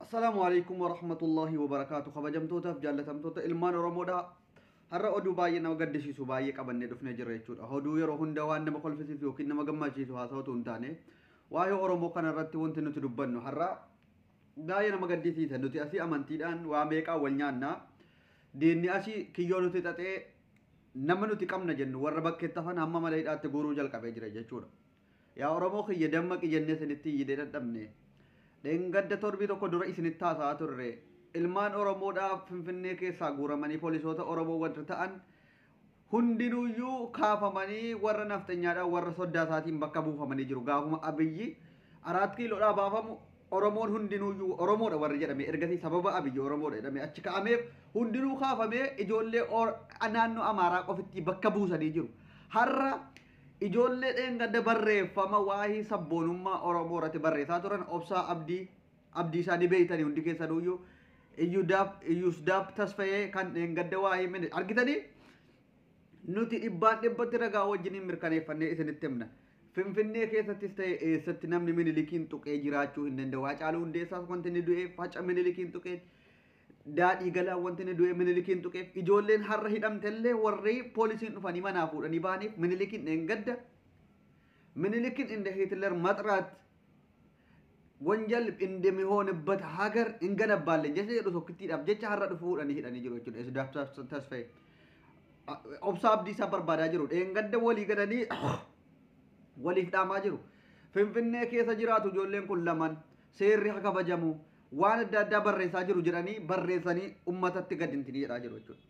Assalaamu alaikum warahmatullahi wabarakaatu. Kabajamtootaaf jaallatamtoota ilmaan Oromoodha. Har'a oduu baay'ee nama gaddisiisu baay'ee qabannee dhufnee jirra jechuudha. Oduu yeroo hunda waan nama kolfisiisu yookiin nama gammachiisu haasawatu hin taane, waa'ee Oromoo kanarratti wanti nuti dubbannu har'a baay'ee nama gaddisiisa. Nuti asii amantiidhaan waa meeqaa wal nyaannaa. Diinni asii kiyyoo nuti xaxee nama nuti qabna jennu warra bakkeetti hafan hamma mana hidhaatti guuruu jalqabee jira jechuudha. Yaa Oromoo kiyya, dammaqi jennee isinitti iyyinee dadhabne. Dheengadda torbii tokko dura isinitti haasa'aa turre. Ilmaan Oromoodhaaf Finfinnee keessaa guuramanii poolisoota Oromoo warra ta'an hundinuyyuu kaafamanii warra nafxanyaadhaan warra soddaa isaatiin bakka buufamanii jiru. Gaafuma Abiyyi Araat Kiiloodhaa baafamu Oromoon hundinuyyuu Oromoodha warri jedhame, ergasii sababa Abiyyi Oromoodha jedhame achi ka'ameef, hundinuu kaafamee ijoollee naannoo Amaaraa qofitti bakka buusanii jiru. Har'a ijoollee dheengadda barreeffama waa'ee sabboonummaa Oromoo irratti barreessaa turan, Obsaa Abdii, Abdii isaanii beeytanii hundi keessanuyyuu, Iyyusdaab Tasfayee kan dheengadda waa'ee mini argitanii, nuti dhibbaan dhibbatti ragaa wajjiniin mirkaneeffannee isinitti himna. Finfinnee keessattis ta'e eessatti namni Minilikiin tuqee jiraachuu hin danda'u. Haacaaluu Hundeessaas wanti inni du'eef haca Minilikiin tuqee, Daadhii Galaa wanti inni du'e Minilikiin tuqeef, ijoolleen har'a hidhamtellee warri poolisiin dhufanii manaa fuudhanii ba'aniif Minilikiin dheengadda Minilikiin እንደ ሂትለር መጥራት ወንጀል እንደሚሆንበት ሀገር እንገነባለን jecha jedhu tokkittiidhaaf jecha har'a dhufu fuudhanii hidhanii jiru jechuudha. Isdaaf Tasfaye. Obsaa Abdiisaa barbaadaa jiru. Dheengadda walii galanii waliif dhaamaa jiru. Finfinnee keessa jiraatu ijoolleen kun lamaan seerri haa kabajamu, waan adda addaa barreessaa jiru jedhanii barreessanii uummatatti gad hintinii jedhaa jiru jechuudha.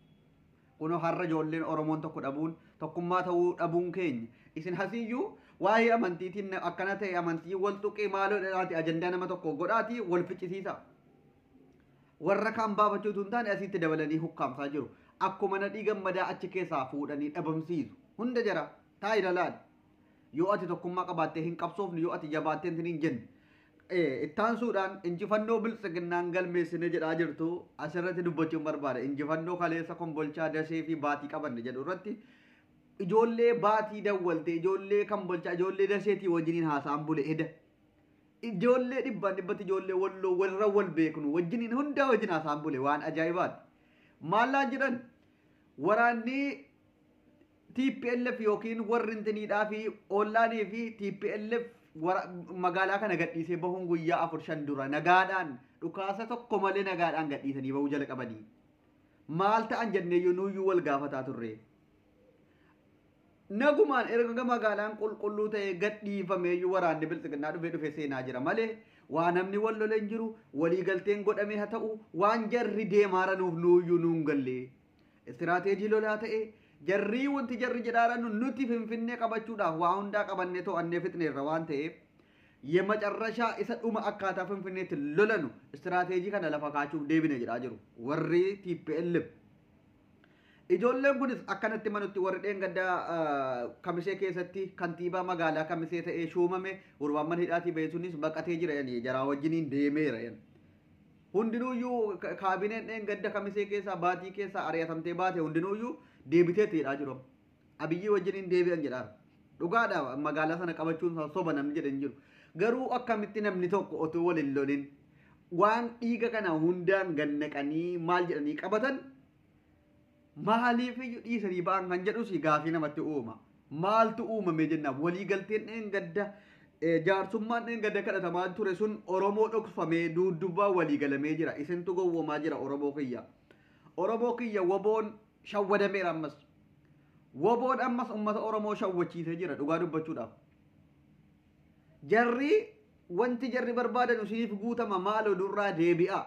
Kunoo har'a ijoolleen Oromoon tokko dhabuun, tokkummaa ta'uu dhabuun keenya isin hasiyyuu waa'ee amantiitiin akkana ta'e, amantii wal tuqee maaloo dhalaati ajandaa nama tokko godhaati wal ficcisiisa. Warra kaan baafachuutu hin taane asitti dabalanii hukkaamsaa jiru. Akkuma Nadhii Gammadaa achi keessaa fuudhanii dhabamsiisu. Hunda jara taa'i lalaan. Yoo ati tokkummaa qabaattee hin qabsoofne, yoo ati jabaattee hin jenne. Ittaansuudhaan injifannoo Biltsiginnaan galmeessine jedhaa jirtu asirratti dubbachuun barbaada. Injifannoo kaleessa Kombolchaa, Dasee fi Baatii qabanne jedhu irratti ijoollee Baatii dawwalte, ijoollee Kombolchaa, ijoollee Daseetii wajjiniin haasa'an bule eda. Ijoollee dhibbaan dhibbatti ijoollee Walloo warra wal beeknu wajjiniin hundaa wajjin haasa'an bule, waan ajaa'ibaati. Maallaan jedhan, waraanni TPLF yookiin warri intiniidhaa fi ollaanii fi TPLF magaalaa kana gadhiisee bahuun guyyaa 4-5 dura nagaadhaan, dhukaasa tokko malee nagaadhaan gadhiisanii bahuu jala qabanii. Maal ta'an jennee nuyyuu wal gaafataa turre. Nagumaan erga magaalaan qulqulluu ta'e gadhiifameeyyuu waraanni Biltsiginnaa dhufee dhufee seenaa jira malee waa namni wal lolee hin jiru, waliigalteen godhamee haa ta'u, waan jarri deemaaranuuf nuyyuu nuun gallee. Istiraateejii lolaa ta'e jarrii, wanti jarri jedhaaran nuti Finfinnee qabachuudhaaf waa hundaa qabannee to'annee fixneerra waan ta'eef, የመጨረሻ isa dhuma akkaataa Finfinneetti lolanu istiraateejii kana lafa kaachuuf deebine jedhaa jiru warri TPLF. Ijoolleen kunis akkanatti manutti warri dheengaddaa Kamisee keessatti kantiibaa magaalaa Kamisee ta'ee shuumame, gurbaan mana hidhaatii ba'e sunis baqatee jira yani jaraa wajjiniin deemeera yani. Hundinuuyyuu kaabineen dheengadda Kamisee keessaa, Baatii keessaa ari'atamtee baate hundinuuyyuu deebiteetti jedhaa jiru. Abiyyii wajjiniin deebi'an jedhaa. Dhugaadha, magaalaa sana qabachuun soba namni jedhan jiru. Garuu akkamitti namni tokko otoo wal hin lolin waan dhiiga kana hundaan gannaqanii maal jedhanii qabatan, maaliif iyyuu dhiisanii ba'an kan jedhus gaafii namatti uuma. Maaltu uumame jennaan, walii galteen dheengadda jaarsummaan dheengadda kadhatamaa ture sun Oromoo dhokfamee duddubbaa walii galamee jira. Isintu gowwoomaa jira, Oromoo kiyya. Oromoo kiyya, WBOn shawwadameera ammas. WBOn ammas uummata Oromoo shawwachiisee jira dhugaa dubbachuudhaaf. Jarri wanti jarri barbaadan isiniif guutama, maaloo durraa deebi'a.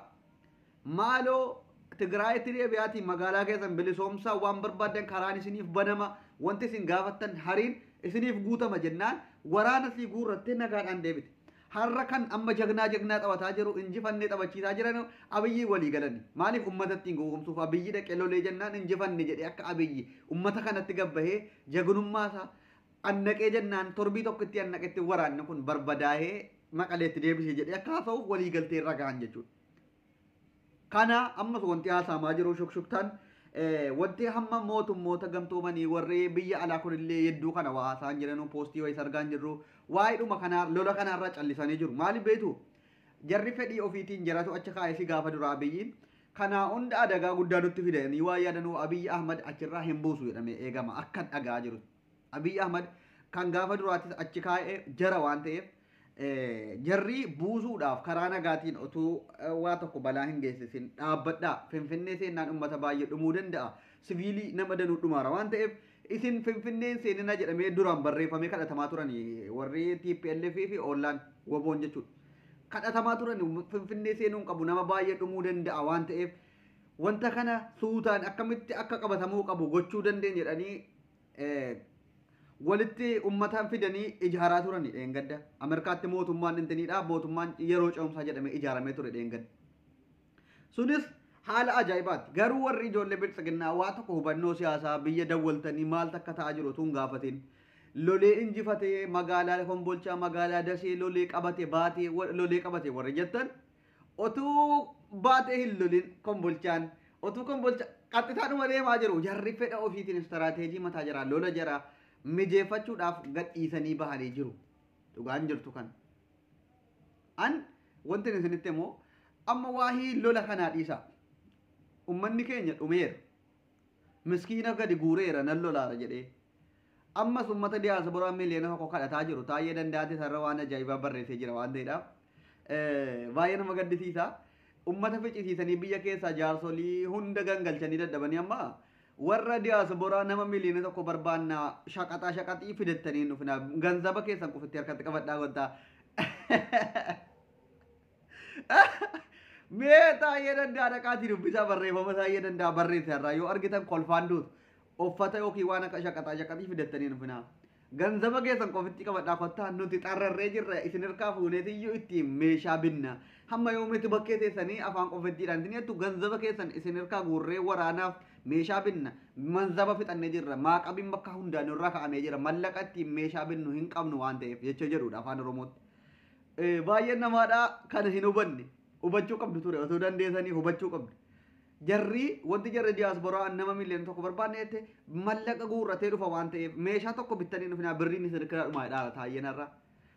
Maaloo Tigraayitti deebi'aatii magaalaa keessan bilisoomsaa, waan barbaadan karaan isiniif banama, wanti isin gaafattan hariin isiniif guutama jennaan waraana sii guurrattee nagaadhaan deebite. Har'a kan amma jagnaa jagnaa taphataa jiru, injifannee taphachiisaa jiran, Abiyyi walii galani. Maaliif? Uummata ittiin gowwoomsuuf. Abiyyi dhaqee lolee jennaan injifanne jedhee akka Abiyyi uummata kanatti gabbahee jagnummaa isaa annaqee jennaan, torbii tokkotti annaqetti waraanni kun barbadaa'ee Maqaleetti deebisee jedhee akka haasa'uuf walii galtee irra gahan jechuudha. Kana ammas wanti haasa'amaa jiru shukshuktaan wanti hamma mootummoota gamtoomanii warri biyya alaa kunillee hedduu kana waa haasa'an jiranu, poostii wayis argaa hin jirru. Waa'eedhuma kanaa lola kanaarraa callisanii jiru. Maaliif beektu? Jarri fedhii ofiitiin jaratu achi kaa'ee si gaafa dura Abiyyiin kanaa hunda adagaa guddaa nutti fidanii waa yaadanuu Abiyyi Ahmad achirraa hin buusu jedhamee eegama akka dhagaa jiru. Abiyyi Ahmad kan gaafa duraatis achi kaa'ee jara waan ta'eef jarri buusuudhaaf karaa nagaatiin otuu waa tokko balaa hin geessisin dhaabbadhaa. Finfinnee seennaan uummata baay'ee dhumuu danda'a. Siviilii nama danuu dhumaara waan ta'eef isin Finfinneen seenina jedhamee duraan barreeffamee kadhatamaa turan warri TPLF fi OLAn WBOn jechuudha. Kadhatamaa turan Finfinnee seenuun qabu nama baay'ee dhumuu danda'a waan ta'eef wanta kana suutaan akkamitti akka qabatamuu qabu gochuu dandeenya jedhanii walitti uummataan fidanii ijaaraa turan dheengadda. Ameerikaatti mootummaan intiniidha mootummaan yeroo ce'umsaa jedhamee ijaaramee ture dheengadda. Sunis haala ajaa'ibaati. Garuu warri ijoollee biltsiginnaa waa tokko hubannoo siyaasaa biyya dawwaltanii maal takka ta'aa jiru otoo hin gaafatin. Lolee injifatee magaalaa Kombolchaa magaalaa Dasee lolee qabate baatee lolee qabate warri jettan otuu baatee hin lolin Kombolchaan otuu Kombolchaa qaxxitaadhuma deemaa jiru jarri fedha ofiitiin istiraateejii mataa jira lola jara mijeeffachuudhaaf gadhiisanii bahanii jiru. Dhugaan jirtu kan. An wanti isinitti immoo amma waahii lola kanaa dhiisa. Ummanni keenya dhumeera. Miskiina gadi guureera nan lolaara jedhee. Ammas uummata diyaasporaa 1 miliyoona kadhataa jiru. Taayee Danda'aati sarara waan ajaa'ibaa barreessee jira waan ta'eedhaaf. Baay'ee nama gaddisiisa. Uummata ficcisiisanii biyya keessaa jaarsolii hunda gangalchanii dadhabanii amma warra diyaasporaa nama 1 miliyoona barbaannaa shaqaxaa shaqaxii fidattanii dhufnaa ganzaba keessan qofitti harkatti qabadhaa gontaa. Mee Taayee Danda'a dhaqaatii dubbisaa barreeffama Taayee Danda'a barreesse irraa yoo argitan kolfaan duutu. Uffata yookiin waan akka shaqaxaa shaqaxii fidattanii dhufinaa. Ganzaba keessan qofitti qabadhaa kottaa nuti xarrarree jirra isin hirkaa fuuneetiyyuu ittiin meeshaa binna. Hamma yoomitti bakkee teessanii afaan qofittiidhaan isin jettu ganzaba keessan isin hirkaa guurree waraanaaf meeshaa binna. Manzaba fixannee jirra. Maaqabiin bakka hundaan nurraa ka'amee jira. Mallaqa ittiin meeshaa binnu hin qabnu waan ta'eef jecha jedhudha afaan Oromootti. Baay'een namaadhaa kana hin hubanne. Hubachuu qabdu ture osoo dandeessanii hubachuu qabdu. Jarri wanti jarri diyaasporaa nama 1 miliyoona barbaanne jette mallaqa guurratee dhufa waan ta'eef meeshaa tokko bittanii dhufinaa birriin isin irraa dhumaa dha taayyeenarra.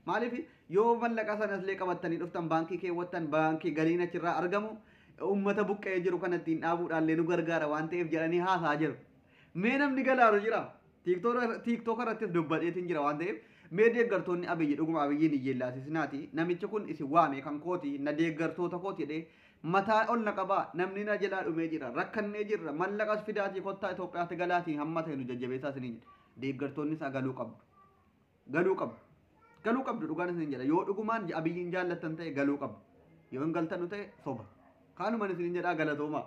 Maaliif yoo mallaqa sanas illee qabattanii dhuftan baankii keewwattan baankii galiin achirraa argamu uummata buqqa'ee jiru kana ittiin dhaabuudhaan nu gargaara waan ta'eef jedhanii haasaa jiru. Mee namni galaaru jira. TikTok irrattis dubbadheetiin jira waan ta'eef mee deeggartoonni Abiyyi dhuguma Abiyyiin hiyyeellaasisnaati. Namichi kun isin waame kan kooti na deeggartoota kooti jedhee mataa ol na qabaa namni na jalaa dhumee jira rakkannee jirra mallaqas fidaatii kottaa Itoophiyaatti galaatii hamma ta'e nu jajjabeessaa isiniin jedha. Deeggartoonni isaa galuu qabdu. Galuu qabdu. Galuu qabdu dhugaan isiniin jedha. Yoo dhugumaan Abiyyiin jaallattan ta'e galuu qabdu. Yoo hin galtanu ta'e soba. Kanumaan isiniin jedhaa galatoomaa.